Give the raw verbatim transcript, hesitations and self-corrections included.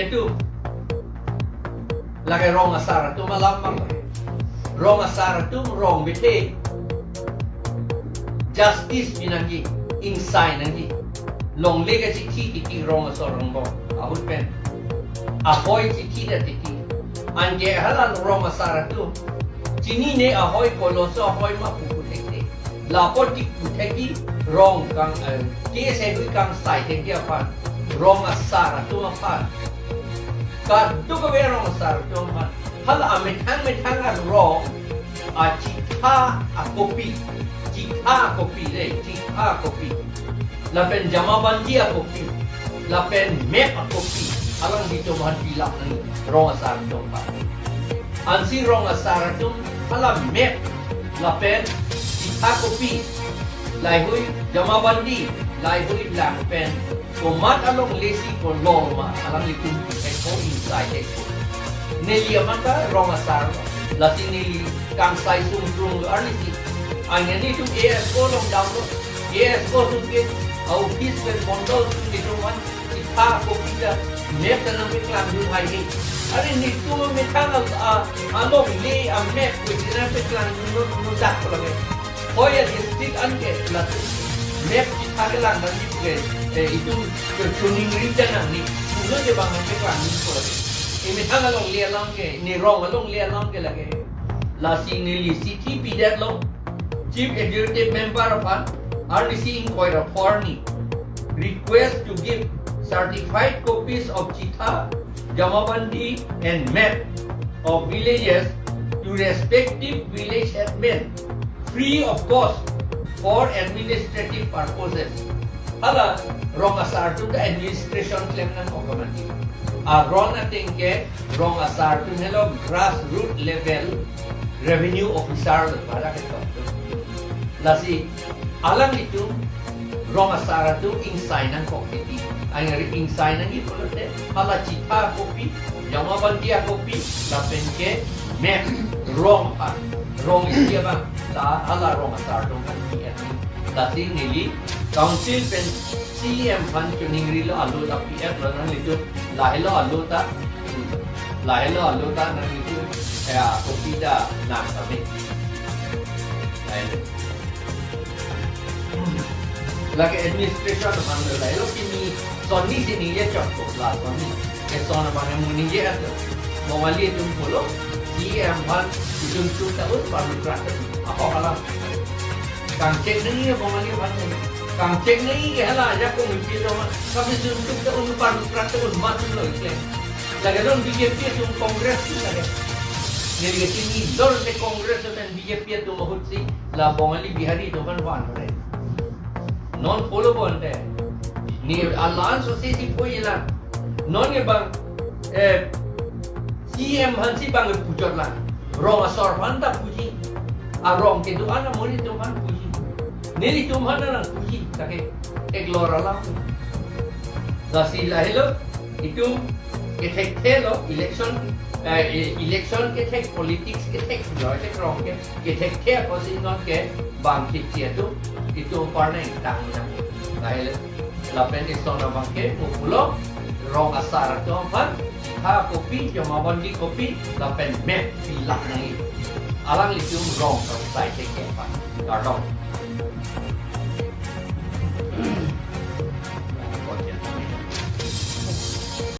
Atum. Lake rong asar atum alam abang. Rong asar atum rong bethe justice pi nangji, ingsai nangji. Longle kachithi titi rong asor angbong ahut pen. Ahoi chithi ta titi. Anke hala rong asar atum chinine ahoi koloso ahoi ma pu pu thekthe. Lapu ti pu thekji rong kang, eh, K S A V kangsai thekji aphan, rong asar atum aphan, kadokave rong asar atum aphan, hala amethang methang arong, achitha akopi, chitha akopi le, chitha akopi, lapen jamabandi akopi, lapen map akopi, alanglitum aphan pilap nangji rong asar atum aphan. Ansi rong asar atum hala map lapen chitha akopi, laheihui jamabandi, laheihui lang pen komat alongle si kolor ma, alanglitum eko ingsai eko. Neli amat ta rong asar, lasi neli kangsai sungkrung arnisi. Anke nelitum A S O along damlo, A S O atum ke a-office pen mondol atum nelitum aphan chitha akopi ta map ta nangpeklang dun haihe. Are nelitum amethang a, a, alongle a map ko isi nangpeklang dun non non dak ko lake. Hoi a district anke latum map chitha kelang nangji ke, eh, itum ke chuning ri ta nangji. Pulo je bang nangpeklang dun ko lake. Amethang alongle alam ke, ne rong alongle alam ke lake. Lasi neli chithi pidetlo Chief Executive Member aphan, arnisi ingkoi ra pho arni. Request to give certified copies of chitha, jamabandi and map of villages to respective village headmen free of cost for administrative purposes. Hala rong asar atum ta administration klem nangkok mati. Aron ateng ke rong asar atum helo grassroots level revenue officer lo para ke tok. Lasi alanglitum rong asar atum ingsai nangkok titi. Anke ingsai nangji pulote hala chitha akopi, jamabandi akopi, lapen ke map rong aphan, rong isi abang, ta hala rong asar atum aphan pi-et. Lasi neli council pen C E M aphan chuning rilo, alo ta pi-etlo, nanglitum lahelo alo ta, lahelo alo ta nanglitum, eh, akopi ta nang kami. Lahelo. Lake administration aphan lo, lahelo pini sonni si ningje chokpo, la sonni. Ke sonna mane mu ningje ato. Bongali atum pulo, C E M aphan ichunchuk ta un, parlukrak ta un. Ahok alam. Kangchek nangji Bongali aphan nangji. Kangchek nangji ke hala ajakong isi lo ma. Kami chunchuk ta un, parlukrak ta un, ma chunlo ikle. Lake non B J P atum Congress atum lake. Neli ke chinilo te Congress atum B J P atum ahut si la Bongali Bihari atum aphan van re. Non pulo bonte. Ne alanso si si puji la. Non ke bang, eh, C E M aphan si bang puchot la. Rong asor aphan ta puji. Arong kedo-an amonit atum aphan puji. Nelitum aphan nangpuji. Lake theklong alam. Lasi lahelo itum kethekthelo election, eh, e-, election kethek, politics kethek, lo theklong ke, kethekthelo si non ke bang kithia tu, itum apar nang tang nang. Lahelo, lapen ison abang ke, pulo, rong asar atum aphan, chitha akopi, jamabandi akopi, lapen map pilap nangji. Alanglitum rong kangsai thekji aphan. Kardom.